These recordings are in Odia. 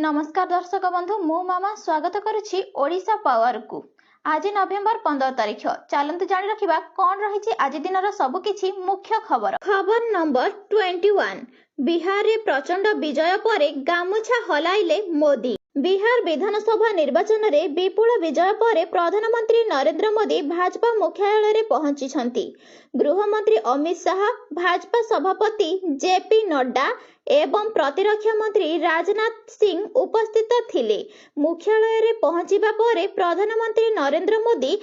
ନମସ୍କାର ଦର୍ଶକ ବନ୍ଧୁ, ମୁଁ ମାମା ସ୍ୱାଗତ କରୁଛି ଓଡ଼ିଶା ପାୱାରକୁ। ଆଜି ନଭେମ୍ବର 15 ତାରିଖ। ଚାଲନ୍ତୁ ଜାଣି ରଖିବା କଣ ରହିଛି ଆଜି ଦିନର ସବୁ କିଛି ମୁଖ୍ୟ ଖବର। ଖବର ନମ୍ବର 21। ବିହାରରେ ପ୍ରଚଣ୍ଡ ବିଜୟ ପରେ ଗାମୁଛା ହଲାଇଲେ ମୋଦି। ବିହାର ବିଧାନସଭା ନିର୍ବାଚନରେ ବିପୁଳ ବିଜୟ ପରେ ପ୍ରଧାନମନ୍ତ୍ରୀ ନରେନ୍ଦ୍ର ମୋଦି ଭାଜପା ମୁଖ୍ୟାଳୟରେ ପହଞ୍ଚିଛନ୍ତି। ଗୃହମନ୍ତ୍ରୀ ଅମିତ ଶାହା, ଭାଜପା ସଭାପତି ଜେପି ନଡ୍ଡା ଏବଂ ପ୍ରତିରକ୍ଷା ମନ୍ତ୍ରୀ ରାଜନାଥ ସିଂ ଉପସ୍ଥିତ ଥିଲେ। ମୁଖ୍ୟାଳୟରେ ପହଞ୍ଚିବା ପରେ ପ୍ରଧାନମନ୍ତ୍ରୀ ନରେନ୍ଦ୍ର ମୋଦି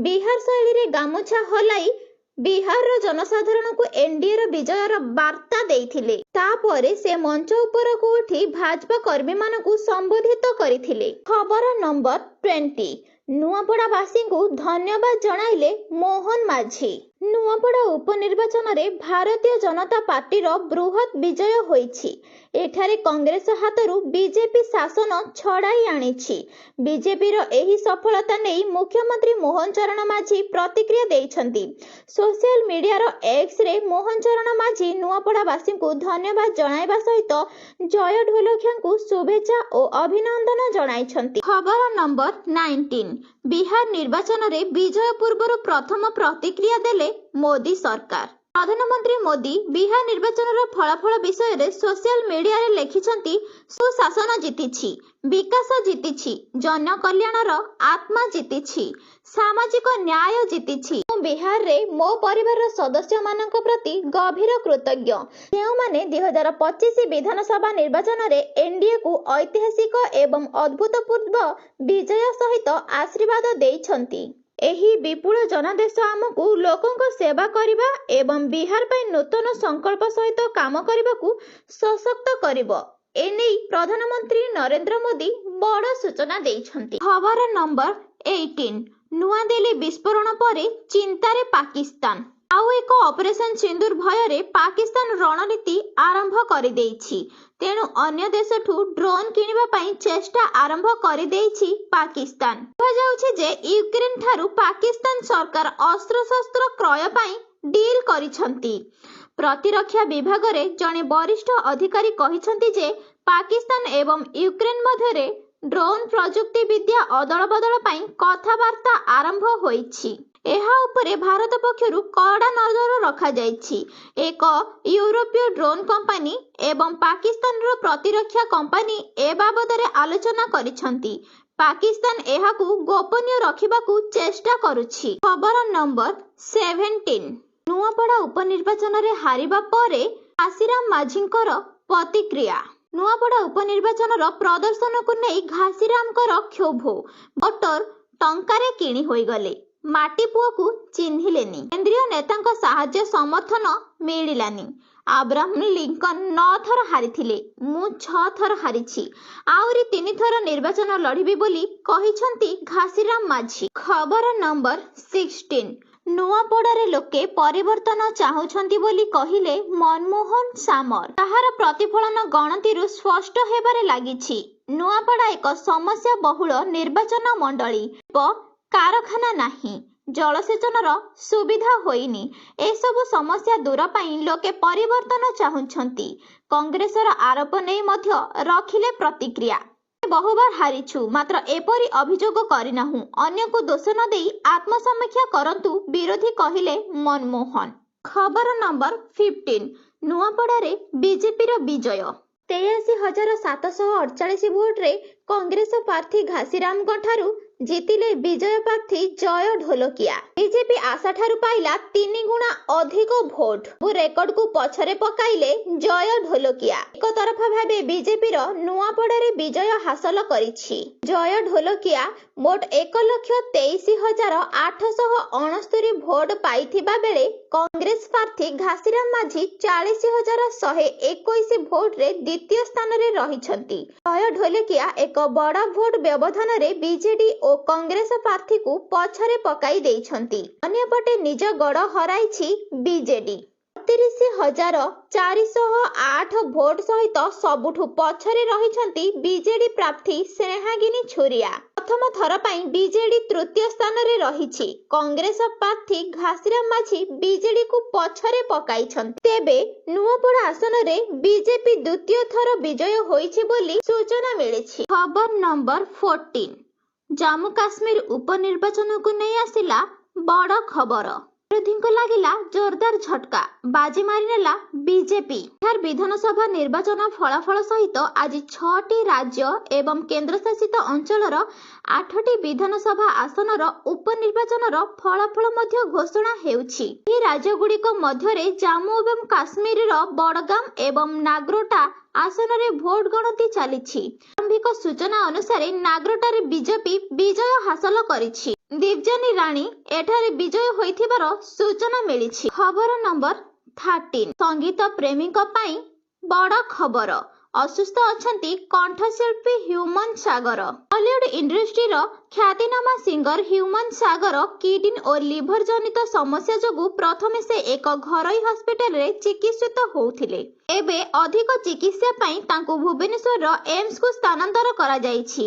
ବିହାର ଶୈଳୀରେ ଗାମୁଛା ହଲାଇ ବିହାରର ଜନସାଧାରଣଙ୍କୁ ଏନଡିଏର ବିଜୟର ବାର୍ତ୍ତା ଦେଇଥିଲେ। ତାପରେ ସେ ମଞ୍ଚ ଉପରକୁ ଉଠି ଭାଜପା କର୍ମୀମାନଙ୍କୁ ସମ୍ବୋଧିତ କରିଥିଲେ। ଖବର ନମ୍ବର 20। ନୂଆପଡ଼ାବାସୀଙ୍କୁ ଧନ୍ୟବାଦ ଜଣାଇଲେ ମୋହନ ମାଝୀ। ନୂଆପଡ଼ା ଉପନିର୍ବାଚନରେ ଭାରତୀୟ ଜନତା ପାର୍ଟିର ବୃହତ୍ ବିଜୟ ହୋଇଛି। ଏଠାରେ କଂଗ୍ରେସ ହାତରୁ ବିଜେପି ଶାସନ ଛଡ଼ାଇ ଆଣିଛି। ବିଜେପିର ଏହି ସଫଳତା ନେଇ ମୁଖ୍ୟମନ୍ତ୍ରୀ ମୋହନ ଚରଣ ମାଝୀ ପ୍ରତିକ୍ରିୟା ଦେଇଛନ୍ତି। ସୋସିଆଲ ମିଡିଆର ଏକ୍ସରେ ମୋହନ ଚରଣ ମାଝୀ ନୂଆପଡ଼ାବାସୀଙ୍କୁ ଧନ୍ୟବାଦ ଜଣାଇବା ସହିତ ଜୟ ଢୋଲକିଆଙ୍କୁ ଶୁଭେଚ୍ଛା ଓ ଅଭିନନ୍ଦନ ଜଣାଇଛନ୍ତି। ଖବର ନମ୍ବର 19। ବିହାର ନିର୍ବାଚନରେ ବିଜୟ ପୂର୍ବରୁ ପ୍ରଥମ ପ୍ରତିକ୍ରିୟା ଦେଲେ ମୋଦି ସରକାର। ପ୍ରଧାନମନ୍ତ୍ରୀ ମୋଦି ବିହାର ନିର୍ବାଚନର ଫଳାଫଳ ବିଷୟରେ ସୋସିଆଲ ମିଡିଆରେ ଲେଖିଛନ୍ତି, ସୁଶାସନ ଜିତିଛି, ବିକାଶ ଜିତିଛି, ଜନକଲ୍ୟାଣର ଆତ୍ମା ଜିତିଛି, ସାମାଜିକ ନ୍ୟାୟ ଜିତିଛି। ମୁଁ ବିହାରରେ ମୋ ପରିବାରର ସଦସ୍ୟମାନଙ୍କ ପ୍ରତି ଗଭୀର କୃତଜ୍ଞ, ଯେଉଁମାନେ 2025 ବିଧାନସଭା ନିର୍ବାଚନରେ ଏନଡିଏକୁ ଐତିହାସିକ ଏବଂ ଅଭୂତପୂର୍ବ ବିଜୟ ସହିତ ଆଶୀର୍ବାଦ ଦେଇଛନ୍ତି। ଏହି ବିପୁଳ ଜନାଦେଶ ଆମକୁ ଲୋକଙ୍କ ସେବା କରିବା ଏବଂ ବିହାର ପାଇଁ ନୂତନ ସଂକଳ୍ପ ସହିତ କାମ କରିବାକୁ ସଶକ୍ତ କରିବ। ଏନେଇ ପ୍ରଧାନମନ୍ତ୍ରୀ ନରେନ୍ଦ୍ର ମୋଦି ବଡ଼ ସୂଚନା ଦେଇଛନ୍ତି। ଖବର ନମ୍ବର 18। ନୂଆଦିଲ୍ଲୀ ବିସ୍ଫୋରଣ ପରେ ଚିନ୍ତାରେ ପାକିସ୍ତାନ। ଆଉ ଏକ ଅପରେସନ ସିନ୍ଦୁର ଭୟରେ ପାକିସ୍ତାନ ରଣନୀତି ଆରମ୍ଭ କରିଦେଇଛି। ତେଣୁ ଅନ୍ୟ ଦେଶଠୁ ଡ୍ରୋନ୍ କିଣିବା ପାଇଁ ଚେଷ୍ଟା ଆରମ୍ଭ କରିଦେଇଛି ପାକିସ୍ତାନ। କୁହାଯାଉଛି ଯେ ୟୁକ୍ରେନ ଠାରୁ ପାକିସ୍ତାନ ସରକାର ଅସ୍ତ୍ରଶସ୍ତ୍ର କ୍ରୟ ପାଇଁ ଡିଲ୍ କରିଛନ୍ତି। ପ୍ରତିରକ୍ଷା ବିଭାଗରେ ଜଣେ ବରିଷ୍ଠ ଅଧିକାରୀ କହିଛନ୍ତି ଯେ ପାକିସ୍ତାନ ଏବଂ ୟୁକ୍ରେନ ମଧ୍ୟରେ ଡ୍ରୋନ୍ ପ୍ରଯୁକ୍ତି ବିଦ୍ୟା ଅଦଳ ବଦଳ ପାଇଁ କଥାବାର୍ତ୍ତା ଆରମ୍ଭ ହୋଇଛି। ଏହା ଉପରେ ଭାରତ ପକ୍ଷରୁ କଡ଼ା ନଜର ରଖାଯାଇଛି। ଏକ ୟୁରୋପୀୟ ଡ୍ରୋନ୍ କମ୍ପାନୀ ଏବଂ ପାକିସ୍ତାନର ପ୍ରତିରକ୍ଷା କମ୍ପାନୀ ଏ ବାବଦରେ ଆଲୋଚନା କରିଛନ୍ତି। ପାକିସ୍ତାନ ଏହାକୁ ଗୋପନୀୟ ରଖିବାକୁ ଚେଷ୍ଟା କରୁଛି। ଖବର ନମ୍ବର 17। ନୂଆପଡ଼ା ଉପନିର୍ବାଚନରେ ହାରିବା ପରେ ଘାସିରାମ ମାଝୀଙ୍କର ପ୍ରତିକ୍ରିୟା। ନୂଆପଡ଼ା ଉପନିର୍ବାଚନର ପ୍ରଦର୍ଶନକୁ ନେଇ ଘାସିରାମଙ୍କର କ୍ଷୋଭ। ଭୋଟର ଟଙ୍କାରେ କିଣି ହୋଇଗଲେ, ମାଟି ପୁଅକୁ ଚିହ୍ନିଲେନି। କେନ୍ଦ୍ରୀୟ ନେତାଙ୍କ ସାହାଯ୍ୟ ସମର୍ଥନ ମିଳିଲାନି। ଆବ୍ରାହମ ଲିଙ୍କନ ନଅ ଥର ହାରିଥିଲେ, ମୁଁ ଛଅ ଥର ହାରିଛି, ଆହୁରି ତିନି ଥର ନିର୍ବାଚନ ଲଢ଼ିବି ବୋଲି କହିଛନ୍ତି ଘାସିରାମ ମାଝୀ। ଖବର ନମ୍ବର 16। ନୂଆପଡ଼ାରେ ଲୋକେ ପରିବର୍ତ୍ତନ ଚାହୁଁଛନ୍ତି ବୋଲି କହିଲେ ମନମୋହନ ସାମଲ। ତାହାର ପ୍ରତିଫଳନ ଗଣତିରୁ ସ୍ପଷ୍ଟ ହେବାରେ ଲାଗିଛି। ନୂଆପଡ଼ା ଏକ ସମସ୍ୟା ବହୁଳ ନିର୍ବାଚନ ମଣ୍ଡଳୀ। ଶିଳ୍ପ କାରଖାନା ନାହିଁ, ଜଳସେଚନର ସୁବିଧା ହୋଇନି। ଏସବୁ ସମସ୍ୟା ଦୂର ପାଇଁ ଲୋକେ ପରିବର୍ତ୍ତନ ଚାହୁଁଛନ୍ତି। କଂଗ୍ରେସର ଆରୋପ ନେଇ ମଧ୍ୟ ରଖିଲେ ପ୍ରତିକ୍ରିୟା। ବହୁବାର ହାରିଛୁ, ମାତ୍ର ଏପରି ଅଭିଯୋଗ କରିନାହୁଁ। ଅନ୍ୟକୁ ଦୋଷ ନ ଦେଇ ଆତ୍ମସମୀକ୍ଷା କରନ୍ତୁ ବିରୋଧୀ, କହିଲେ ମନମୋହନ। ଖବର ନମ୍ବର 15। ନୂଆପଡ଼ାରେ ବିଜେପିର ବିଜୟ। 83,748 ଭୋଟରେ କଂଗ୍ରେସ ପ୍ରାର୍ଥୀ ଘାସିରାମଙ୍କ ଠାରୁ ଜିତିଲେ ବିଜୟ ପ୍ରାର୍ଥୀ ଜୟ ଢୋଲକିଆ। ବିଜେପି ଆଶାଠାରୁ ପାଇଲା ତିନି ଗୁଣା ଅଧିକ ଭୋଟ। ସବୁ ରେକର୍ଡକୁ ପଛରେ ପକାଇଲେ ଜୟ ଢୋଲକିଆ। ଏକତରଫା ଭାବେ ବିଜେପିର ନୂଆପଡ଼ାରେ ବିଜୟ ହାସଲ କରିଛି। ଜୟ ଢୋଲକିଆ ମୋଟ 1,23,869 ଭୋଟ ପାଇଥିବା ବେଳେ କଂଗ୍ରେସ ପ୍ରାର୍ଥୀ ଘାସିରାମ ମାଝୀ 40,121 ଭୋଟରେ ଦ୍ୱିତୀୟ ସ୍ଥାନରେ ରହିଛନ୍ତି। ଜୟ ଢୋଲକିଆ ଏକ ବଡ଼ ଭୋଟ ବ୍ୟବଧାନରେ ବିଜେଡି ଓ କଂଗ୍ରେସ ପ୍ରାର୍ଥୀଙ୍କୁ ପଛରେ ପକାଇ ଦେଇଛନ୍ତି। ଅନ୍ୟପଟେ ନିଜ ଗଡ଼ ହରାଇଛି ବିଜେଡି। 29,408 ଭୋଟ ସହିତ ସବୁଠୁ ପଛରେ ରହିଛନ୍ତି ବିଜେଡି ପ୍ରାର୍ଥୀ ସ୍ନେହାଙ୍ଗିନୀ ଛୁରିଆ। ପ୍ରଥମ ଥର ପାଇଁ ବିଜେଡି ତୃତୀୟ ସ୍ଥାନରେ ରହିଛି। କଂଗ୍ରେସ ପ୍ରାର୍ଥୀ ଘାସିରାମ ମାଝୀ ବିଜେଡିକୁ ପଛରେ ପକାଇଛନ୍ତି। ତେବେ ନୂଆପଡ଼ା ଆସନରେ ବିଜେପି ଦ୍ୱିତୀୟ ଥର ବିଜୟ ହୋଇଛି ବୋଲି ସୂଚନା ମିଳିଛି। ଖବର ନମ୍ବର 14। ଜାମ୍ମୁ କାଶ୍ମୀର ଉପନିର୍ବାଚନକୁ ନେଇ ଆସିଲା ବଡ଼ ଖବର। ବିରୋଧୀଙ୍କୁ ଲାଗିଲା ଜୋରଦାର ଝଟକା, ବାଜି ମାରିନେଲା ବିଜେପି। ବିହାର ବିଧାନସଭା ନିର୍ବାଚନ ଫଳାଫଳ ସହିତ ଆଜି ଛଅଟି ରାଜ୍ୟ ଏବଂ କେନ୍ଦ୍ରଶାସିତ ଅଞ୍ଚଳର ଆଠଟି ବିଧାନସଭା ଆସନର ଉପନିର୍ବାଚନର ଫଳାଫଳ ମଧ୍ୟ ଘୋଷଣା ହେଉଛି। ଏହି ରାଜ୍ୟଗୁଡ଼ିକ ମଧ୍ୟରେ ଜାମ୍ମୁ ଏବଂ କାଶ୍ମୀରର ବଡଗାମ ଏବଂ ନାଗ୍ରୋଟା ଆସନରେ ଭୋଟ ଗଣତି ଚାଲିଛି। ପ୍ରାରମ୍ଭିକ ସୂଚନା ଅନୁସାରେ ନାଗ୍ରୋଟାରେ ବିଜେପି ବିଜୟ ହାସଲ କରିଛି। ଦିବ୍ଜାନୀ ରାଣୀ ଏଠାରେ ବିଜୟ ହୋଇଥିବାର ସୂଚନା ମିଳିଛି। ଖବର ନମ୍ବର 13। ସଙ୍ଗୀତ ପ୍ରେମୀଙ୍କ ପାଇଁ ବଡ଼ ଖବର। ଅସୁସ୍ଥ ଅଛନ୍ତି କଣ୍ଠଶିଳ୍ପୀ ହ୍ୟୁମାନ ସାଗର। ଅଲିଉଡ ଇଣ୍ଡଷ୍ଟ୍ରିର ଖ୍ୟାତିନାମା ସିଙ୍ଗର ହ୍ୟୁମାନ ସାଗର କିଡନୀ ଓ ଲିଭର ଜନିତ ସମସ୍ୟା ଯୋଗୁଁ ପ୍ରଥମେ ସେ ଏକ ଘରୋଇ ହସ୍ପିଟାଲରେ ଚିକିତ୍ସିତ ହେଉଥିଲେ। ଏବେ ଅଧିକ ଚିକିତ୍ସା ପାଇଁ ତାଙ୍କୁ ଭୁବନେଶ୍ୱରର ଏମ୍ସକୁ ସ୍ଥାନାନ୍ତର କରାଯାଇଛି।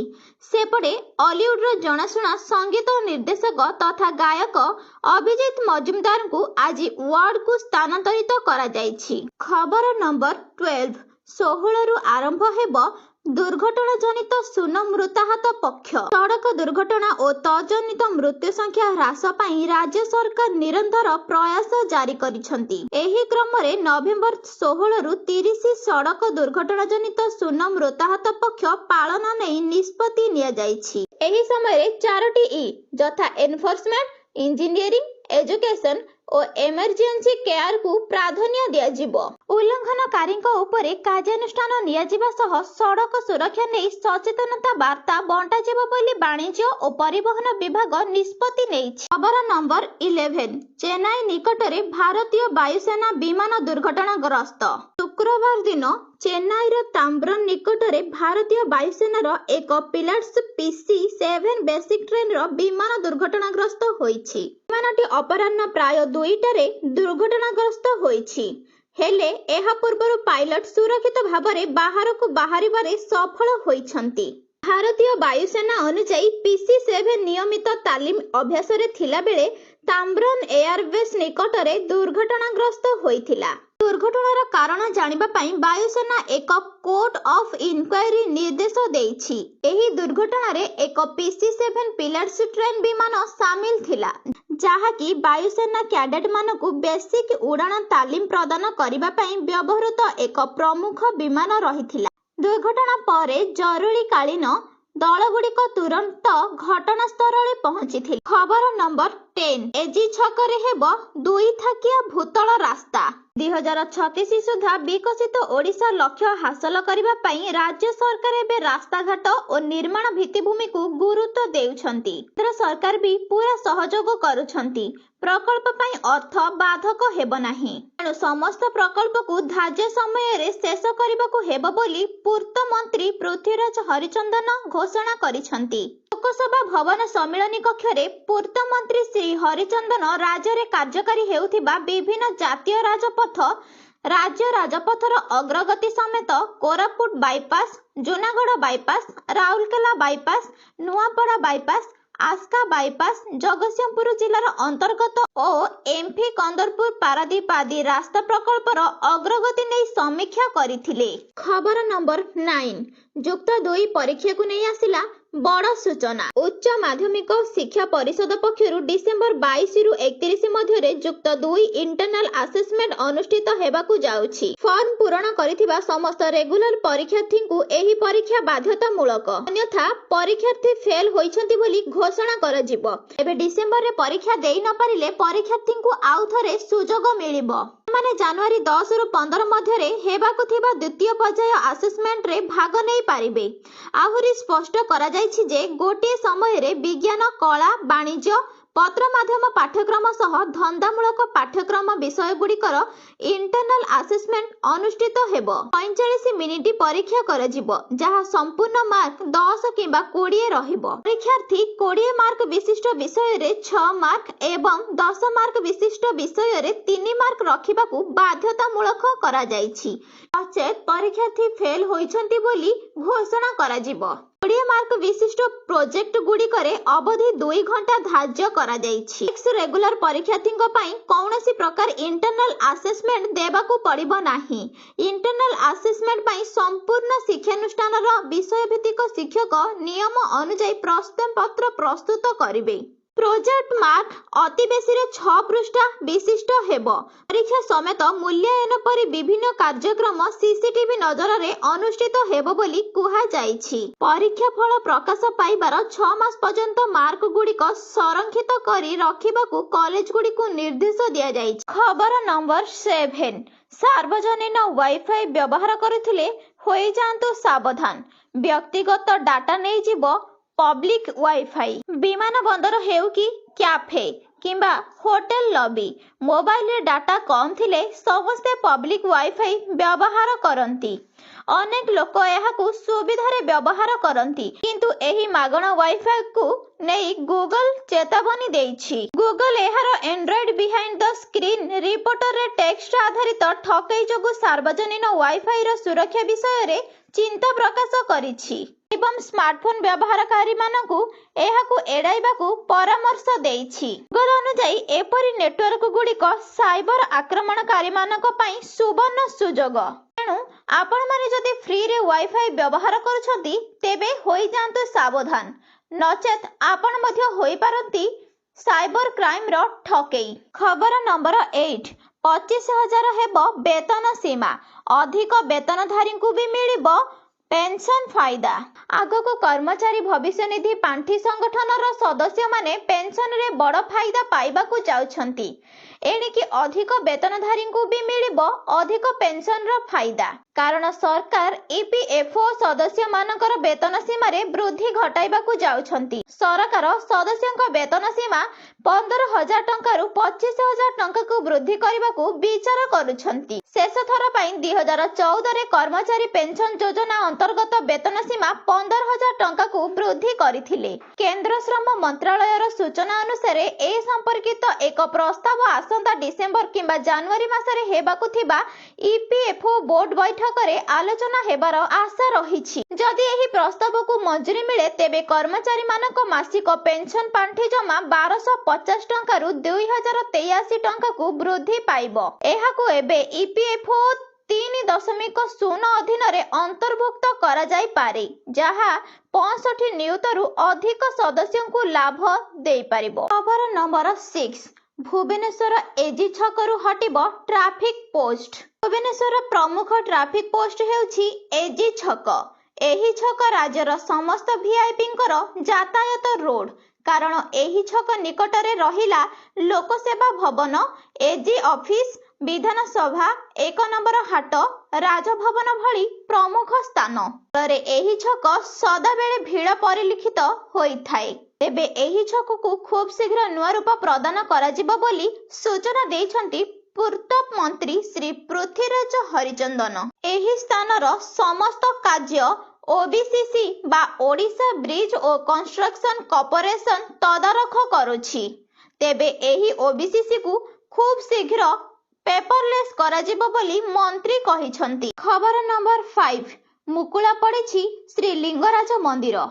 ସେପଟେ ଅଲିଉଡର ଜଣାଶୁଣା ସଙ୍ଗୀତ ନିର୍ଦ୍ଦେଶକ ତଥା ଗାୟକ ଅଭିଜିତ ମଜୁମଦାରଙ୍କୁ ଆଜି ୱାର୍ଡକୁ ସ୍ଥାନାନ୍ତରିତ କରାଯାଇଛି। ଖବର ନମ୍ବର 12। 16ରୁ ଆରମ୍ଭ ହେବ ଦୁର୍ଘଟଣାଜନିତ ଶୂନ ମୃତାହତ ପକ୍ଷ। ସଡ଼କ ଦୁର୍ଘଟଣା ଓ ତଜ୍ଜନିତ ମୃତ୍ୟୁ ସଂଖ୍ୟା ହ୍ରାସ ପାଇଁ ରାଜ୍ୟ ସରକାର ନିରନ୍ତର ପ୍ରୟାସ ଜାରି କରିଛନ୍ତି। ଏହି କ୍ରମରେ ନଭେମ୍ବର 16ରୁ 30 ସଡ଼କ ଦୁର୍ଘଟଣାଜନିତ ଶୂନ ମୃତାହତ ପକ୍ଷ ପାଳନ ନେଇ ନିଷ୍ପତ୍ତି ନିଆଯାଇଛି। ଏହି ସମୟରେ ଚାରୋଟି ଇ ଯଥା ଏନଫୋର୍ସମେଣ୍ଟ, ଇଞ୍ଜିନିୟରିଂ, ଏଜୁକେସନ ଓ ଏମର୍ଜେନ୍ସି କେୟାରକୁ ପ୍ରାଧାନ୍ୟ ଦିଆଯିବ। ଉଲ୍ଲଂଘନକାରୀଙ୍କ ଉପରେ କାର୍ଯ୍ୟାନୁଷ୍ଠାନ ନିଆଯିବା ସହ ସଡ଼କ ସୁରକ୍ଷା ନେଇ ସଚେତନତା ବାର୍ତ୍ତା ବଣ୍ଟାଯିବ ବୋଲି ବାଣିଜ୍ୟ ଓ ପରିବହନ ବିଭାଗ ନିଷ୍ପତ୍ତି ନେଇଛି। ଖବର ନମ୍ବର 11। ଚେନ୍ନାଇ ନିକଟରେ ଭାରତୀୟ ବାୟୁସେନା ବିମାନ ଦୁର୍ଘଟଣାଗ୍ରସ୍ତ। ଶୁକ୍ରବାର ଦିନ ଚେନ୍ନାଇର ତାମ୍ବରମ ନିକଟରେ ଭାରତୀୟ ବାୟୁସେନାର ଏକ ପିଲାଟସ୍ ପିସି-7 ବେସିକ୍ ଟ୍ରେନର ବିମାନ ଦୁର୍ଘଟଣାଗ୍ରସ୍ତ ହୋଇଛି। ବିମାନଟି ଅପରାହ୍ନ ପ୍ରାୟ 2ଟାରେ ଦୁର୍ଘଟଣାଗ୍ରସ୍ତ ହୋଇଛି। ହେଲେ ଏହା ପୂର୍ବରୁ ପାଇଲଟ ସୁରକ୍ଷିତ ଭାବରେ ବାହାରକୁ ବାହାରିବାରେ ସଫଳ ହୋଇଛନ୍ତି। ଭାରତୀୟ ବାୟୁସେନା ଅନୁଯାୟୀ, ପିସି-7 ନିୟମିତ ତାଲିମ ଅଭ୍ୟାସରେ ଥିଲାବେଳେ ତାମ୍ବରମ ଏୟାରବେସ୍ ନିକଟରେ ଦୁର୍ଘଟଣାଗ୍ରସ୍ତ ହୋଇଥିଲା। ଦୁର୍ଘଟଣାର କାରଣ ଜାଣିବା ପାଇଁ ବାୟୁସେନା ଏକ କୋର୍ଟ ଅଫ୍ ଇନକ୍ୱାରି ନିର୍ଦ୍ଦେଶ ଦେଇଛି। ଏହି ଦୁର୍ଘଟଣାରେ ଏକ ପିସି-7 ପିଲାଟସ୍ ଟ୍ରେନର ବିମାନ ସାମିଲ ଥିଲା, ଯାହାକି ବାୟୁସେନା କ୍ୟାଡେଟମାନଙ୍କୁ ବେସିକ୍ ଉଡ଼ାଣ ତାଲିମ ପ୍ରଦାନ କରିବା ପାଇଁ ବ୍ୟବହୃତ ଏକ ପ୍ରମୁଖ ବିମାନ ରହିଥିଲା। ଦୁର୍ଘଟଣା ପରେ ଜରୁରୀକାଳୀନ ଦଳଗୁଡ଼ିକ ତୁରନ୍ତ ଘଟଣାସ୍ଥଳରେ ପହଞ୍ଚିଥିଲେ। ଖବର ନମ୍ବର 10। ଏଜି ଛକରେ ହେବ ଦୁଇ ଥାକିଆ ଭୂତଳ ରାସ୍ତା। 2036 ସୁଦ୍ଧା ବିକଶିତ ଓଡ଼ିଶା ଲକ୍ଷ୍ୟ ହାସଲ କରିବା ପାଇଁ ରାଜ୍ୟ ସରକାର ଏବେ ରାସ୍ତାଘାଟ ଓ ନିର୍ମାଣ ଭିତ୍ତିଭୂମିକୁ ଗୁରୁତ୍ୱ ଦେଉଛନ୍ତି। କେନ୍ଦ୍ର ସରକାର ବି ପୂରା ସହଯୋଗ କରୁଛନ୍ତି। ପ୍ରକଳ୍ପ ପାଇଁ ଅର୍ଥ ବାଧକ ହେବ ନାହିଁ। ତେଣୁ ସମସ୍ତ ପ୍ରକଳ୍ପକୁ ଧାର୍ଯ୍ୟ ସମୟରେ ଶେଷ କରିବାକୁ ହେବ ବୋଲି ପୂର୍ତ୍ତ ମନ୍ତ୍ରୀ ପୃଥ୍ୱୀରାଜ ହରିଚନ୍ଦନ ଘୋଷଣା କରିଛନ୍ତି। ଲୋକସେବା ଭବନ ସମ୍ମିଳନୀ କକ୍ଷରେ ପୂର୍ତ୍ତ ମନ୍ତ୍ରୀ ଶ୍ରୀ ହରିଚନ୍ଦନ ରାଜ୍ୟରେ କାର୍ଯ୍ୟକାରୀ ହେଉଥିବା ବିଭିନ୍ନ ଜାତୀୟ ରାଜପଥ, ରାଜ୍ୟ ରାଜପଥର ଅଗ୍ରଗତି ସମେତ Koraput bypass, Junagarh bypass, Rourkela bypass, Nuapada bypass, Aska bypass, Jagatsinghpur ଜିଲ୍ଲାର ଅନ୍ତର୍ଗତ ଓ ଏମ୍ଭି କନ୍ଦରପୁର ପାରାଦୀପ ଆଦି ରାସ୍ତା ପ୍ରକଳ୍ପର ଅଗ୍ରଗତି ନେଇ ସମୀକ୍ଷା କରିଥିଲେ। ଖବର ନମ୍ବର 9। ଯୁକ୍ତ ଦୁଇ ପରୀକ୍ଷାକୁ ନେଇ ଆସିଲା ବଡ଼ ସୂଚନା। ଉଚ୍ଚ ମାଧ୍ୟମିକ ଶିକ୍ଷା ପରିଷଦ ପକ୍ଷରୁ ଡିସେମ୍ବର 22ରୁ 31 ମଧ୍ୟରେ ଯୁକ୍ତ ଦୁଇ ଇଣ୍ଟରନାଲ ଆସେସମେଣ୍ଟ ଅନୁଷ୍ଠିତ ହେବାକୁ ଯାଉଛି। ଫର୍ମ ପୂରଣ କରିଥିବା ସମସ୍ତ ରେଗୁଲାର ପରୀକ୍ଷାର୍ଥୀଙ୍କୁ ଏହି ପରୀକ୍ଷା ବାଧ୍ୟତାମୂଳକ, ଅନ୍ୟଥା ପରୀକ୍ଷାର୍ଥୀ ଫେଲ୍ ହୋଇଛନ୍ତି ବୋଲି ଘୋଷଣା କରାଯିବ। ଏବେ ଡିସେମ୍ବରରେ ପରୀକ୍ଷା ଦେଇ ନ ପାରିଲେ ପରୀକ୍ଷାର୍ଥୀଙ୍କୁ ଆଉ ଥରେ ସୁଯୋଗ ମିଳିବ। ସେମାନେ ଜାନୁଆରୀ 10ରୁ 15 ମଧ୍ୟରେ ହେବାକୁ ଥିବା ଦ୍ୱିତୀୟ ପର୍ଯ୍ୟାୟ ଆସେସମେଣ୍ଟରେ ଭାଗ ନେଇପାରିବେ। ଆହୁରି ସ୍ପଷ୍ଟ କରାଯାଇଛି ଯେ, ଗୋଟିଏ ସମୟରେ ବିଜ୍ଞାନ, କଳା, ବାଣିଜ୍ୟ, ପତ୍ର ମାଧ୍ୟମ ପାଠ୍ୟକ୍ରମ ସହ ଧନ୍ଦାମୂଳକ ପାଠ୍ୟକ୍ରମ ବିଷୟଗୁଡ଼ିକର ଇଣ୍ଟରନାଲ ଆସେସମେଣ୍ଟ ଅନୁଷ୍ଠିତ ହେବ। 45 ମିନିଟ ପରୀକ୍ଷା କରାଯିବ, ଯାହା ସମ୍ପୂର୍ଣ୍ଣ ମାର୍କ 10 କିମ୍ବା 20 ରହିବ। ପରୀକ୍ଷାର୍ଥୀ 20 ମାର୍କ ବିଶିଷ୍ଟ ବିଷୟରେ 6 ମାର୍କ ଏବଂ 10 ମାର୍କ ବିଶିଷ୍ଟ ବିଷୟରେ 3 ମାର୍କ ରଖିବାକୁ ବାଧ୍ୟତାମୂଳକ କରାଯାଇଛି। ନଚେତ୍ ପରୀକ୍ଷାର୍ଥୀ ଫେଲ ହୋଇଛନ୍ତି ବୋଲି ଘୋଷଣା କରାଯିବ। 20 ମାର୍କ ବିଶିଷ୍ଟ ପ୍ରୋଜେକ୍ଟ ଗୁଡ଼ିକରେ ଅବଧି 2 ଘଣ୍ଟା ଧାର୍ଯ୍ୟ କରାଯାଇଛି। ଏକ୍ସ ରେଗୁଲାର ପରୀକ୍ଷାର୍ଥୀଙ୍କ ପାଇଁ କୌଣସି ପ୍ରକାର ଇଣ୍ଟରନାଲ ଆସେସମେଣ୍ଟ ଦେବାକୁ ପଡ଼ିବ ନାହିଁ। ଇଣ୍ଟରନାଲ ଆସେସମେଣ୍ଟ ପାଇଁ ସମ୍ପୂର୍ଣ୍ଣ ଶିକ୍ଷାନୁଷ୍ଠାନର ବିଷୟଭିତ୍ତିକ ଶିକ୍ଷକ ନିୟମ ଅନୁଯାୟୀ ପ୍ରଶ୍ନପତ୍ର ପ୍ରସ୍ତୁତ କରିବେ। ପ୍ରୋଜେକ୍ଟ ମାର୍କ ଅତି ବେଶୀରେ 6 ପୃଷ୍ଠା ବିଶିଷ୍ଟ ହେବ। ପରୀକ୍ଷା ସମେତ ମୂଲ୍ୟାୟନ ପରି ବିଭିନ୍ନ କାର୍ଯ୍ୟକ୍ରମ ସିସିଟିଭି ନଜରରେ ଅନୁଷ୍ଠିତ ହେବ ବୋଲି କୁହାଯାଇଛି। ପରୀକ୍ଷା ଫଳ ପ୍ରକାଶ ପାଇବାର 6 ମାସ ପର୍ଯ୍ୟନ୍ତ ମାର୍କଗୁଡ଼ିକ ସଂରକ୍ଷିତ କରି ରଖିବାକୁ କଲେଜଗୁଡ଼ିକୁ ନିର୍ଦ୍ଦେଶ ଦିଆଯାଇଛି। ଖବର ନମ୍ବର 7। ସାର୍ବଜନୀନ ୱାଇଫାଇ ବ୍ୟବହାର କରୁଥିଲେ ହୋଇଯାଆନ୍ତୁ ସାବଧାନ, ବ୍ୟକ୍ତିଗତ ଡାଟା ନେଇଯିବ ପବ୍ଲିକ ୱାଇଫାଇ। ବିମାନ ବନ୍ଦର ହେଉ କି କ୍ୟାଫେ କିମ୍ବା ହୋଟେଲ ଲବି, ମୋବାଇଲରେ ଡାଟା କମ୍ ଥିଲେ ସମସ୍ତେ ପବ୍ଲିକ ୱାଇଫାଇ ବ୍ୟବହାର କରନ୍ତି। ଅନେକ ଲୋକ ଏହାକୁ ସୁବିଧାରେ ବ୍ୟବହାର କରନ୍ତି। କିନ୍ତୁ ଏହି ମାଗଣା ୱାଇଫାଇକୁ ନେଇ ଗୁଗଲ ଚେତାବନୀ ଦେଇଛି। ଗୁଗଲ ଏହାର ଆଣ୍ଡ୍ରଏଡ ବିହାଇଣ୍ଡ the screen ରିପୋର୍ଟରେ ଟେକ୍ସଟ ଆଧାରିତ ଠକେଇ ଯୋଗୁଁ ସାର୍ବଜନୀନ ୱାଇଫାଇର ସୁରକ୍ଷା ବିଷୟରେ ଚିନ୍ତା ପ୍ରକାଶ କରିଛି ଏବଂ ସ୍ମାର୍ଟଫୋନ ବ୍ୟବହାରକାରୀମାନଙ୍କୁ ଏହାକୁ ଏଡ଼ାଇବାକୁ ପରାମର୍ଶ ଦେଇଛି। ଗୁଗଲ ଅନୁଯାୟୀ, ଏପରି ନେଟୱାର୍କ ଗୁଡ଼ିକ ସାଇବର ଆକ୍ରମଣକାରୀମାନଙ୍କ ପାଇଁ ସୁବର୍ଣ୍ଣ ସୁଯୋଗ। ତେଣୁ ଆପଣମାନେ ଯଦି ଫ୍ରିରେ ୱାଇଫାଇ ବ୍ୟବହାର କରୁଛନ୍ତି, ତେବେ ହୋଇଯାଆନ୍ତୁ ସାବଧାନ, ନଚେତ୍ ଆପଣ ମଧ୍ୟ ହୋଇପାରନ୍ତି ସାଇବର କ୍ରାଇମର ଠକେଇ। ଖବର ନମ୍ବର 8। 25,000 ହେବ ବେତନ ସୀମା, ଅଧିକ ବେତନଧାରୀଙ୍କୁ ବି ମିଳିବ ପେନସନ ଫାଇଦା। ଆଗକୁ କର୍ମଚାରୀ ଭବିଷ୍ୟନିଧି ପାଣ୍ଠି ସଂଗଠନର ସଦସ୍ୟମାନେ ପେନସନରେ ବଡ଼ ଫାଇଦା ପାଇବାକୁ ଯାଉଛନ୍ତି। ଏଣିକି ଅଧିକ ବେତନଧାରୀଙ୍କୁ ବି ମିଳିବ ଅଧିକ ପେନସନର ଫାଇଦା। କାରଣ ସରକାର ଇପିଏଫଓ ସଦସ୍ୟମାନଙ୍କର ବେତନ ସୀମାରେ ବୃଦ୍ଧି ଘଟାଇବାକୁ ଯାଉଛନ୍ତି। ସରକାର ସଦସ୍ୟଙ୍କ ବେତନ ସୀମା 15,000 ଟଙ୍କାରୁ 25,000 ଟଙ୍କାକୁ ବୃଦ୍ଧି କରିବାକୁ ବିଚାର କରୁଛନ୍ତି। ଶେଷ ଥର ପାଇଁ 2014ରେ କର୍ମଚାରୀ ପେନସନ ଯୋଜନା ଅନ୍ତର୍ଗତ ବେତନ ସୀମା 15,000 ଟଙ୍କାକୁ ବୃଦ୍ଧି କରିଥିଲେ। କେନ୍ଦ୍ର ଶ୍ରମ ମନ୍ତ୍ରାଳୟର ସୂଚନା ଅନୁସାରେ, ଏ ସମ୍ପର୍କିତ ଏକ ପ୍ରସ୍ତାବ ଆସନ୍ତା ଡିସେମ୍ବର କିମ୍ବା ଜାନୁଆରୀ ମାସରେ ହେବାକୁ ଥିବା ଇପିଏଫଓ ବୋର୍ଡ ବୈଠକରେ ଆଲୋଚନା ହେବାର ଆଶା ରହିଛି। ଯଦି ଏହି ପ୍ରସ୍ତାବକୁ ମଞ୍ଜୁରୀ ମିଳେ, ତେବେ କର୍ମଚାରୀମାନଙ୍କ ମାସିକ ପେନସନ ପାଣ୍ଠି ଜମା 1250 ଟଙ୍କାରୁ 2083 ଟଙ୍କାକୁ ବୃଦ୍ଧି ପାଇବ। ଏହାକୁ ଏବେ ଇପିଏଫଓ 3.0 ଅଧୀନରେ ଅନ୍ତର୍ଭୁକ୍ତ କରାଯାଇପାରେ, ଯାହା 65 ନିୟୁତରୁ ଅଧିକ ସଦସ୍ୟଙ୍କୁ ଲାଭ ଦେଇପାରିବ। ଖବର ନମ୍ବର 6। ଭୁବନେଶ୍ୱର ଏଜି ଛକରୁ ହଟିବ ଟ୍ରାଫିକ ପୋଷ୍ଟ। ଭୁବନେଶ୍ୱରର ପ୍ରମୁଖ ଟ୍ରାଫିକ ପୋଷ୍ଟ ହେଉଛି ଏଜି ଛକ। ଏହି ଛକ ରାଜ୍ୟର ସମସ୍ତ ଭିଆଇପିଙ୍କର ଯାତାୟାତ ରୋଡ। କାରଣ ଏହି ଛକ ନିକଟରେ ରହିଲା ଲୋକସେବା ଭବନ, ଏଜି ଅଫିସ, ବିଧାନସଭା, 1 ନମ୍ବର ହାଟ, ରାଜଭବନ ଭଳି ପ୍ରମୁଖ ସ୍ଥାନ। ଫଳରେ ଏହି ଛକ ସଦାବେଳେ ଭିଡ଼ ପରିଲକ୍ଷିତ ହୋଇଥାଏ। ତେବେ ଏହି ଛକକୁ ଖୁବ୍ ଶୀଘ୍ର ନୂଆ ରୂପ ପ୍ରଦାନ କରାଯିବ ବୋଲି ସୂଚନା ଦେଇଛନ୍ତି ପୂର୍ତ୍ତ ମନ୍ତ୍ରୀ ଶ୍ରୀ ପୃଥ୍ୱୀରାଜ ହରିଚନ୍ଦନ। ଏହି ସ୍ଥାନର ସମସ୍ତ କାର୍ଯ୍ୟ ଓବିସିସି ବା ଓଡ଼ିଶା ବ୍ରିଜ ଓ କନଷ୍ଟ୍ରକ୍ସନ କର୍ପୋରେସନ ତଦାରଖ କରୁଛି। ତେବେ ଏହି ଓବିସିସିକୁ ଖୁବ୍ ଶୀଘ୍ର ପେପରଲେସ୍ କରାଯିବ ବୋଲି ମନ୍ତ୍ରୀ କହିଛନ୍ତି। ଖବର ନମ୍ବର 5। ମୁକୁଳା ପଡ଼ିଛି ଶ୍ରୀ ଲିଙ୍ଗରାଜ ମନ୍ଦିର,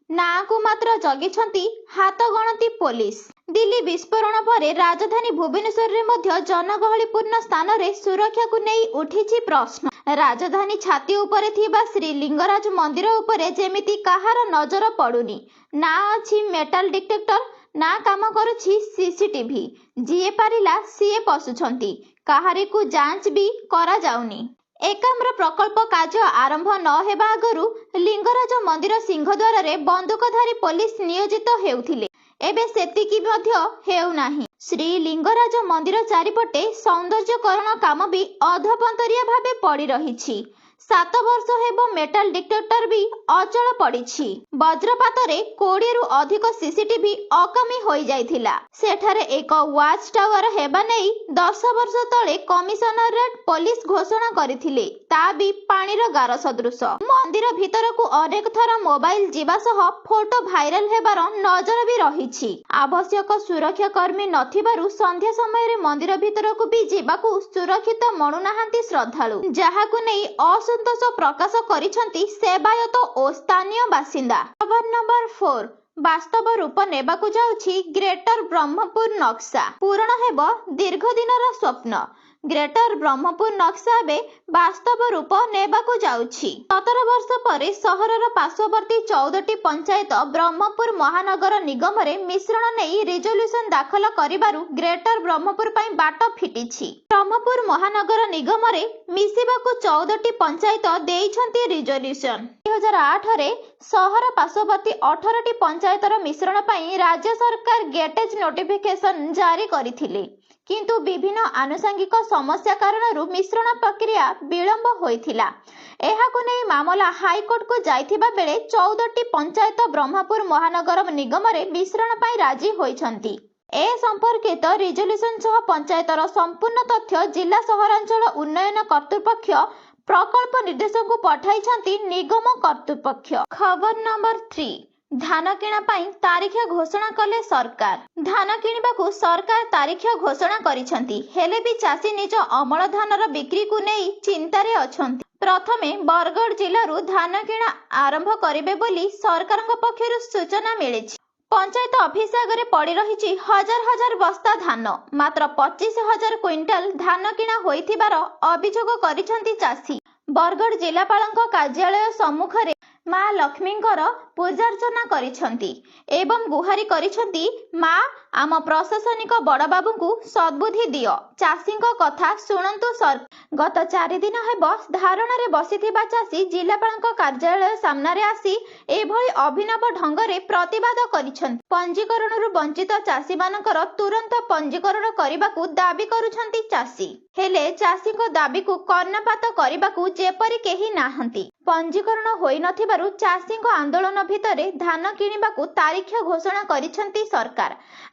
ନାଁକୁ ମାତ୍ର ଜଗିଛନ୍ତି ହାତ ଗଣତି ପୋଲିସ। ଦିଲ୍ଲୀ ବିସ୍ଫୋରଣ ପରେ ରାଜଧାନୀ ଭୁବନେଶ୍ୱରରେ ମଧ୍ୟ ଜନଗହଳିପୂର୍ଣ୍ଣ ସ୍ଥାନରେ ସୁରକ୍ଷାକୁ ନେଇ ଉଠିଛି ପ୍ରଶ୍ନ। ରାଜଧାନୀ ଛାତି ଉପରେ ଥିବା ଶ୍ରୀ ଲିଙ୍ଗରାଜ ମନ୍ଦିର ଉପରେ ଯେମିତି କାହାର ନଜର ପଡୁନି। ନା ଅଛି ମେଟାଲ ଡିଟେକ୍ଟର, ନା କାମ କରୁଛି ସିସିଟିଭି। ଯିଏ ପାରିଲା ସିଏ ପଶୁଛନ୍ତି, କାହାରିକୁ ଯାଞ୍ଚ ବି କରାଯାଉନି। ଏକାମ୍ର ପ୍ରକଳ୍ପ କାର୍ଯ୍ୟ ଆରମ୍ଭ ନ ହେବା ଆଗରୁ ଲିଙ୍ଗରାଜ ମନ୍ଦିର ସିଂହଦ୍ୱାରରେ ବନ୍ଧୁକଧାରୀ ପୋଲିସ ନିୟୋଜିତ ହେଉଥିଲେ। ଏବେ ସେତିକି ମଧ୍ୟ ହେଉନାହିଁ। ଶ୍ରୀ ଲିଙ୍ଗରାଜ ମନ୍ଦିର ଚାରିପଟେ ସୌନ୍ଦର୍ଯ୍ୟକରଣ କାମ ବି ଅଧପନ୍ତରିଆ ଭାବେ ପଡ଼ି ରହିଛି। 7 ବର୍ଷ ହେବ ମେଟାଲ ଡିଟେକ୍ଟର ବି ଅଚଳ ପଡ଼ିଛି। ବଜ୍ରପାତରେ 20ରୁ ଅଧିକ ସିସିଟିଭି ଅକାମୀ ହୋଇଯାଇଥିଲା। ସେଠାରେ ଏକ ୱାଚ୍ ଟାୱାର ହେବା ନେଇ 10 ବର୍ଷ ତଳେ କମିଶନରେଟ ପୋଲିସ ଘୋଷଣା କରିଥିଲେ। ତା ବି ପାଣିର ଗାର ସଦୃଶ। ମନ୍ଦିର ଭିତରକୁ ଅନେକ ଥର ମୋବାଇଲ ଯିବା ସହ ଫଟୋ ଭାଇରାଲ ହେବାର ନଜର ବି ରହିଛି। ଆବଶ୍ୟକ ସୁରକ୍ଷା କର୍ମୀ ନଥିବାରୁ ସନ୍ଧ୍ୟା ସମୟରେ ମନ୍ଦିର ଭିତରକୁ ବି ଯିବାକୁ ସୁରକ୍ଷିତ ମଣୁନାହାନ୍ତି ଶ୍ରଦ୍ଧାଳୁ, ଯାହାକୁ ନେଇ ଅସନ୍ତୋଷ ପ୍ରକାଶ କରିଛନ୍ତି ସେବାୟତ ଓ ସ୍ଥାନୀୟ ବାସିନ୍ଦା। ଖବର ନମ୍ବର 4। ବାସ୍ତବ ରୂପ ନେବାକୁ ଯାଉଛି ଗ୍ରେଟର ବ୍ରହ୍ମପୁର ନକ୍ସା। ପୂରଣ ହେବ ଦୀର୍ଘ ଦିନର ସ୍ୱପ୍ନ। ଗ୍ରେଟର ବ୍ରହ୍ମପୁର ନକ୍ସା ଏବେ ବାସ୍ତବ ରୂପ ନେବାକୁ ଯାଉଛି। 17 ବର୍ଷ ପରେ ସହରର ପାର୍ଶ୍ୱବର୍ତ୍ତୀ 14ଟି ପଞ୍ଚାୟତ ବ୍ରହ୍ମପୁର ମହାନଗର ନିଗମରେ ମିଶ୍ରଣ ନେଇ ରିଜଲ୍ୟୁସନ ଦାଖଲ କରିବାରୁ ଗ୍ରେଟର ବ୍ରହ୍ମପୁର ପାଇଁ ବାଟ ଫିଟିଛି। ବ୍ରହ୍ମପୁର ମହାନଗର ନିଗମରେ ମିଶିବାକୁ 14ଟି ପଞ୍ଚାୟତ ଦେଇଛନ୍ତି ରିଜଲ୍ୟୁସନ। 2008ରେ ସହର ପାର୍ଶ୍ୱବର୍ତ୍ତୀ 18ଟି ପଞ୍ଚାୟତର ମିଶ୍ରଣ ପାଇଁ ରାଜ୍ୟ ସରକାର ଗେଜେଟ ନୋଟିଫିକେସନ ଜାରି କରିଥିଲେ। କିନ୍ତୁ ବିଭିନ୍ନ ଆନୁଷଙ୍ଗିକ ସମସ୍ୟା କାରଣରୁ ମିଶ୍ରଣ ପ୍ରକ୍ରିୟା ବିଳମ୍ବ ହୋଇଥିଲା। ଏହାକୁ ନେଇ ମାମଲା ହାଇକୋର୍ଟକୁ ଯାଇଥିବା ବେଳେ 14ଟି ପଞ୍ଚାୟତ ବ୍ରହ୍ମପୁର ମହାନଗର ନିଗମରେ ମିଶ୍ରଣ ପାଇଁ ରାଜି ହୋଇଛନ୍ତି। ଏ ସମ୍ପର୍କିତ ରିଜଲ୍ୟୁସନ ସହ ପଞ୍ଚାୟତର ସମ୍ପୂର୍ଣ୍ଣ ତଥ୍ୟ ଜିଲ୍ଲା ସହରାଞ୍ଚଳ ଉନ୍ନୟନ କର୍ତ୍ତୃପକ୍ଷ ପ୍ରକଳ୍ପ ନିର୍ଦ୍ଦେଶକଙ୍କୁ ପଠାଇଛନ୍ତି ନିଗମ କର୍ତ୍ତୃପକ୍ଷ। ଖବର ନମ୍ବର 3। ଧାନ କିଣା ପାଇଁ ତାରିଖ ଘୋଷଣା କଲେ ସରକାର। ଧାନ କିଣିବାକୁ ସରକାର ତାରିଖ ଘୋଷଣା କରିଛନ୍ତି। ହେଲେ ବି ଚାଷୀ ନିଜ ଅମଳ ଧାନର ବିକ୍ରିକୁ ନେଇ ଚିନ୍ତାରେ ଅଛନ୍ତି। ପ୍ରଥମେ ବରଗଡ଼ ଜିଲ୍ଲାରୁ ଧାନ କିଣା ଆରମ୍ଭ କରିବେ ବୋଲି ସରକାରଙ୍କ ପକ୍ଷରୁ ସୂଚନା ମିଳିଛି। ପଞ୍ଚାୟତ ଅଫିସ ଆଗରେ ପଡ଼ି ରହିଛି ହଜାର ହଜାର ବସ୍ତା ଧାନ। ମାତ୍ର 25,000 କୁଇଣ୍ଟାଲ ଧାନ କିଣା ହୋଇଥିବାର ଅଭିଯୋଗ କରିଛନ୍ତି ଚାଷୀ। ବରଗଡ଼ ଜିଲ୍ଲାପାଳଙ୍କ କାର୍ଯ୍ୟାଳୟ ସମ୍ମୁଖରେ ମା ଲକ୍ଷ୍ମୀଙ୍କର ପୂଜାର୍ଚ୍ଚନା କରିଛନ୍ତି ଏବଂ ଗୁହାରି କରିଛନ୍ତି, "ମା, ଆମ ପ୍ରଶାସନିକ ବଡ଼ବାବୁଙ୍କୁ ସଦ୍ବୁଦ୍ଧି ଦିଅ, ଚାଷୀଙ୍କ କଥା ଶୁଣନ୍ତୁ ସରକାର।" ଗତ 4 ଦିନ ହେବ ଧାରଣାରେ ବସିଥିବା ଚାଷୀ ଜିଲ୍ଲାପାଳଙ୍କ କାର୍ଯ୍ୟାଳୟ ସାମ୍ନାରେ ଆସି ଏଭଳି ଅଭିନବ ଢଙ୍ଗରେ ପ୍ରତିବାଦ କରିଛନ୍ତି। ପଞ୍ଜୀକରଣରୁ ବଞ୍ଚିତ ଚାଷୀମାନଙ୍କର ତୁରନ୍ତ ପଞ୍ଜୀକରଣ କରିବାକୁ ଦାବି କରୁଛନ୍ତି ଚାଷୀ। ହେଲେ ଚାଷୀଙ୍କ ଦାବିକୁ କର୍ଣ୍ଣପାତ କରିବାକୁ ଯେପରି କେହି ନାହାନ୍ତି। ପଞ୍ଜୀକରଣ ହୋଇନଥିବାରୁ ଚାଷୀଙ୍କ ଆନ୍ଦୋଳନ ଭିତରେ ଧାନ କିଣିବାକୁ ତାରିଖ ଘୋଷଣା କରିଛନ୍ତି ସରକାର।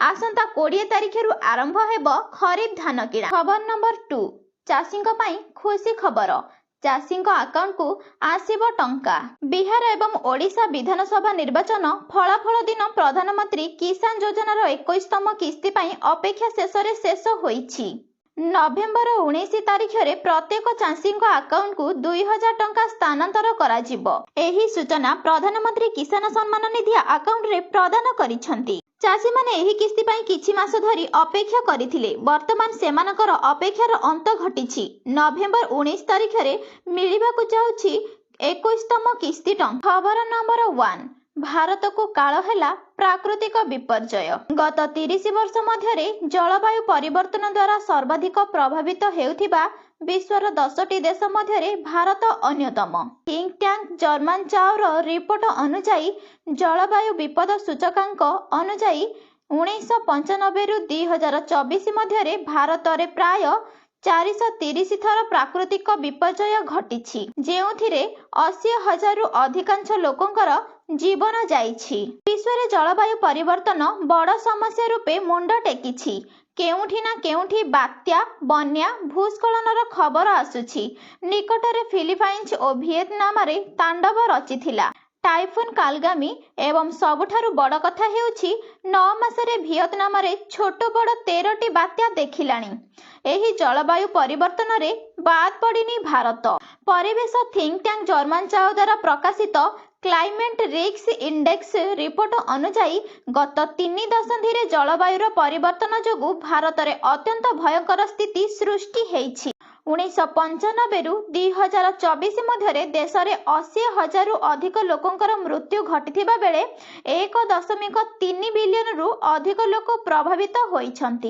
ଆସନ୍ତା 20 ତାରିଖରୁ ଆରମ୍ଭ ହେବ ଖରିଫ ଧାନ କିଣା। ଖବର ନମ୍ବର 2। ଚାଷୀଙ୍କ ପାଇଁ ଖୁସି ଖବର। ଚାଷୀଙ୍କ ଆକାଉଣ୍ଟକୁ ଆସିବ ଟଙ୍କା। ବିହାର ଏବଂ ଓଡ଼ିଶା ବିଧାନସଭା ନିର୍ବାଚନ ଫଳାଫଳ ଦିନ ପ୍ରଧାନମନ୍ତ୍ରୀ କିଷାନ ଯୋଜନାର 21ତମ କିସ୍ତି ପାଇଁ ଅପେକ୍ଷା ଶେଷରେ ଶେଷ ହୋଇଛି। ନଭେମ୍ବର 19 ତାରିଖରେ ପ୍ରତ୍ୟେକ ଚାଷୀଙ୍କ ଆକାଉଣ୍ଟକୁ 2000 ଟଙ୍କା ସ୍ଥାନାନ୍ତର କରାଯିବ। ଏହି ସୂଚନା ପ୍ରଧାନମନ୍ତ୍ରୀ କିଷାନ ସମ୍ମାନ ନିଧି ଆକାଉଣ୍ଟରେ ପ୍ରଦାନ କରିଛନ୍ତି। ଚାଷୀମାନେ ଏହି କିସ୍ତି ପାଇଁ କିଛି ମାସ ଧରି ଅପେକ୍ଷା କରିଥିଲେ। ବର୍ତ୍ତମାନ ସେମାନଙ୍କର ଅପେକ୍ଷାର ଅନ୍ତ ଘଟିଛି। ନଭେମ୍ବର 19 ତାରିଖରେ ମିଳିବାକୁ ଯାଉଛି 21ତମ କିସ୍ତି ଟଙ୍କା। ଖବର ନମ୍ବର 1। ଭାରତକୁ କାଳ ହେଲା ପ୍ରାକୃତିକ ବିପର୍ଯ୍ୟୟ। ଗତ 30 ବର୍ଷ ମଧ୍ୟରେ ଜଳବାୟୁ ପରିବର୍ତ୍ତନ ଦ୍ୱାରା ସର୍ବାଧିକ ପ୍ରଭାବିତ ହେଉଥିବା ବିଶ୍ୱର 10ଟି ଦେଶ ମଧ୍ୟରେ ଭାରତ ଅନ୍ୟତମ। ଥିଙ୍କ ଟ୍ୟାଙ୍କ ଜର୍ମାନ ଚାଓର ରିପୋର୍ଟ ଅନୁଯାୟୀ, ଜଳବାୟୁ ବିପଦ ସୂଚକାଙ୍କ ଅନୁଯାୟୀ 1995ରୁ 2024 ମଧ୍ୟରେ ଭାରତରେ ପ୍ରାୟ 430 ଥର ପ୍ରାକୃତିକ ବିପର୍ଯ୍ୟୟ ଘଟିଛି, ଯେଉଁଥିରେ 80,000ରୁ ଅଧିକାଂଶ ଲୋକଙ୍କର ଜୀବନ ଯାଇଛି। ବିଶ୍ୱରେ ଜଳବାୟୁ ପରିବର୍ତ୍ତନ ବଡ଼ ସମସ୍ୟା ରୂପେ ମୁଣ୍ଡ ଟେକିଛି। କେଉଁଠି ନା କେଉଁଠି ବାତ୍ୟା, ବନ୍ୟା, ଭୂସ୍ଖଳନର ଖବର ଆସୁଛି। ନିକଟରେ ଫିଲିପାଇନ୍ସ ଓ ଭିଏତନାମରେ ତାଣ୍ଡବ ରଚିଥିଲା ଟାଇଫୁନ୍ କାଲଗାମି ଏବଂ ସବୁଠାରୁ ବଡ଼ କଥା ହେଉଛି, 9 ମାସରେ ଭିଏତନାମରେ ଛୋଟ ବଡ଼ 13ଟି ବାତ୍ୟା ଦେଖିଲାଣି। ଏହି ଜଳବାୟୁ ପରିବର୍ତ୍ତନରେ ବାଦ୍ ପଡ଼ିନି ଭାରତ। ପରିବେଶ ଥିଙ୍କ ଟ୍ୟାଙ୍କ ଜର୍ମାନ ଚାଓ ଦ୍ୱାରା ପ୍ରକାଶିତ କ୍ଲାଇମେଟ୍ ରିସ୍କ ଇଣ୍ଡେକ୍ସ ରିପୋର୍ଟ ଅନୁଯାୟୀ, ଗତ 3 ଦଶନ୍ଧିରେ ଜଳବାୟୁର ପରିବର୍ତ୍ତନ ଯୋଗୁଁ ଭାରତରେ ଅତ୍ୟନ୍ତ ଭୟଙ୍କର ସ୍ଥିତି ସୃଷ୍ଟି ହେଇଛି। 1995ରୁ 2024 ମଧ୍ୟରେ ଦେଶରେ 80,000ରୁ ଅଧିକ ଲୋକଙ୍କର ମୃତ୍ୟୁ ଘଟିଥିବା ବେଳେ 1.3 ବିଲିୟନରୁ ଅଧିକ ଲୋକ ପ୍ରଭାବିତ ହୋଇଛନ୍ତି।